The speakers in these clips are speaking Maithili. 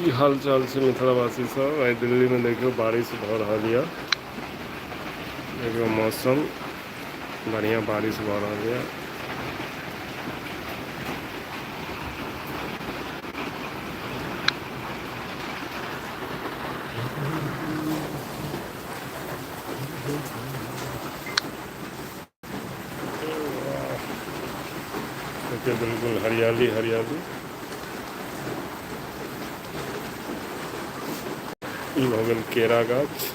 की हाल चाल छै मिथिलावासी सब। आइ दिल्ली में देखियौ बारिश भऽ रहल यऽ। देखियौ मौसम बढ़िआँ बारिश भऽ रहल यऽ। देखियौ बिल्कुल हरियाली हरियाली। ई भऽ गेल केरा गाछ।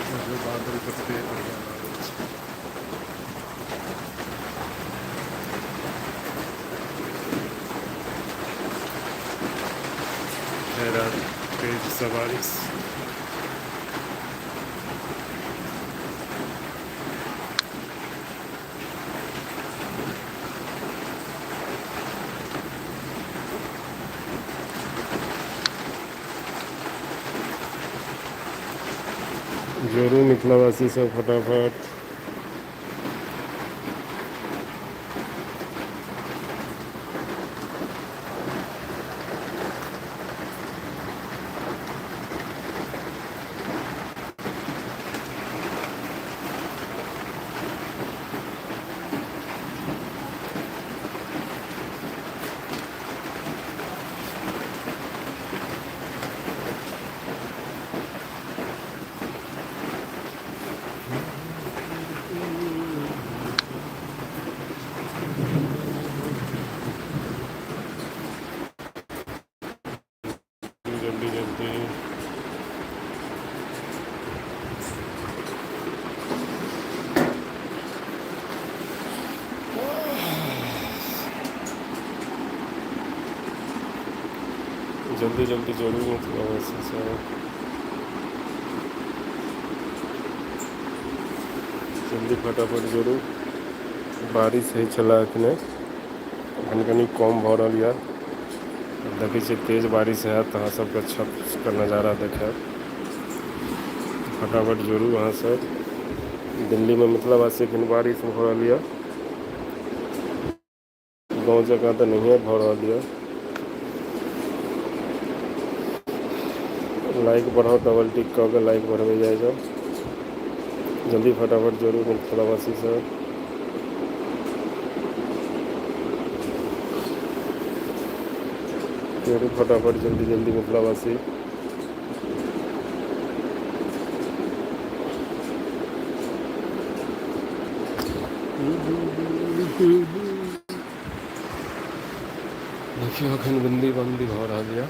देखियौ बादल कते बढ़िआँ लागै छै। फेर तेजसँ बारिश। जोड़ू मिथिलावासी सब फटाफट। जल्दी जल्दी। जल्दी जल्दी जोड़ू मिथिलावासी सब। जल्दी फटाफट जोड़ू। बारिश होइ छलै एखने, एखन कनि कम भऽ रहल यऽ। देखै छियै तेज बारिश हैत तऽ अहाँ सबके छतके नजारा देखायब। फटाफट जोड़ू अहाँ सब। दिल्लीमे मिथिलावासी एखन बारिश भऽ रहल यऽ। गाँव जकाँ तऽ नहिए भऽ रहल यऽ। लाइक बढ़ाउ, डबल टिक कऽ के लाइक बढ़बै जाइ जाउ। जल्दी फटाफट जोड़ू मिथिलावासी सब। जोड़ू फटाफट जल्दी जल्दी मिथिलावासी। देखियौ अखन बूंदी बांदी भऽ रहल यऽ।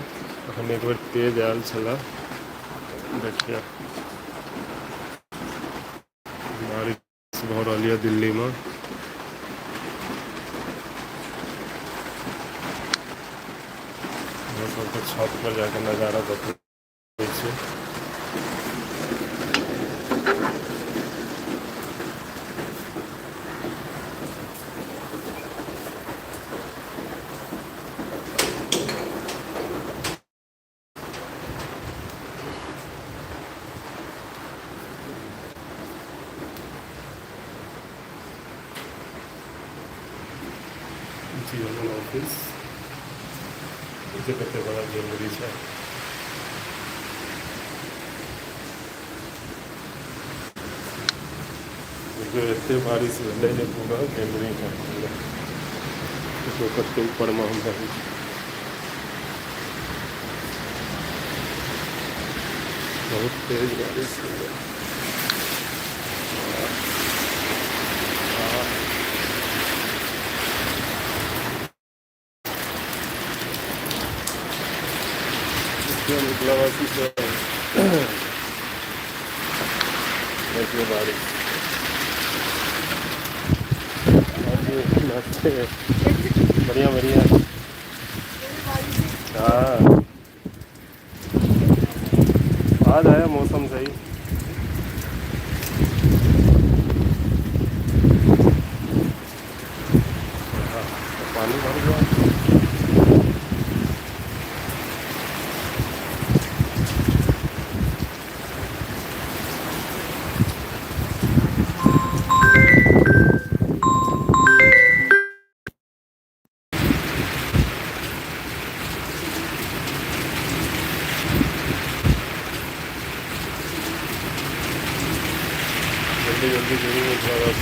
अखन एक बेर तेज आयल छलए। देखियौ बारिश भऽ रहल यऽ दिल्ली मे। अहाँ सबके छत पर जाके नजारा देखबै छी। जी हमर ऑफिस जे कते बड़ा ज्वेलरी छै। देखियौ एते बारिश भेलै जे पूरा गैलरी भरि गेलै। देखियौ कते ऊपरमे हम रहै छी। बहुत तेज बारिश भेलै। देखियौ मिथिलावासी सब, देखियौ बारिश। हाँ जी नमस्ते। बढ़िया बढ़िया। हाँ आज आया मौसम सही। हाँ, तो पानी भर गया। जल्दी जुड़ू मिथिला।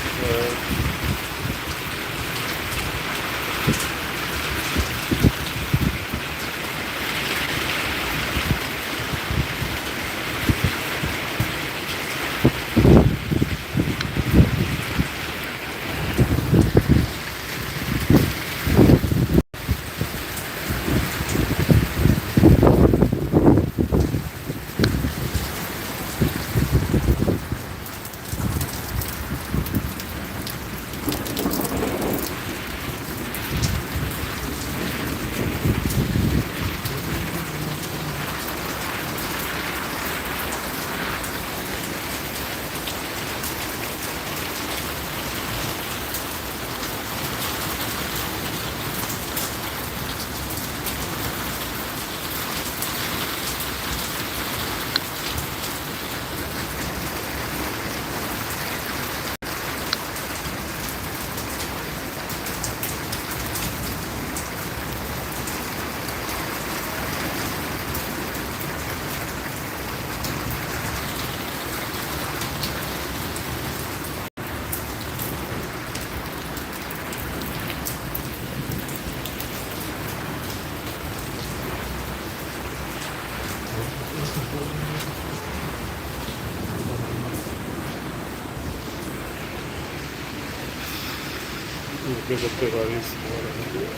देखियौ कते बारिश भऽ रहल यऽ।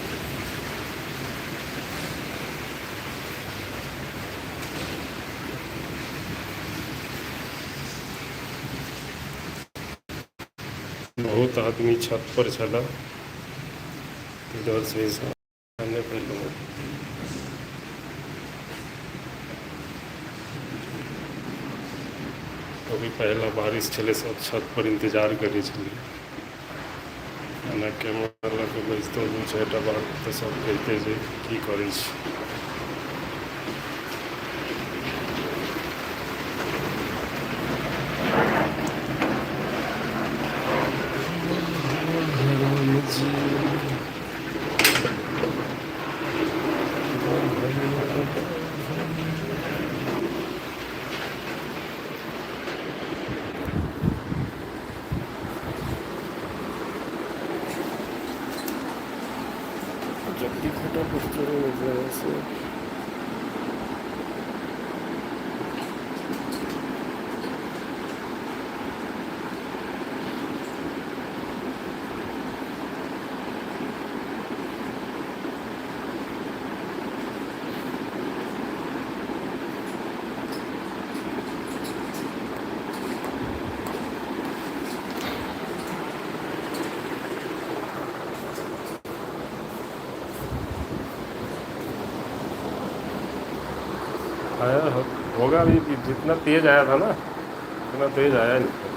बहुत आदमी छत पर छलए, डर से नहि फैलल। अभी पहिला बारिश छलै, सब छत पर इंतजार करै छलियै। एना कैमरा लऽ कऽ बैसतहुँ दू चारिटा बात तऽ सब कहिते जे की करै छी। जल्दी फटाफट करो मतलब से। आया होगा भी, जितना तेज आया था ना उतना तेज आया नहीं।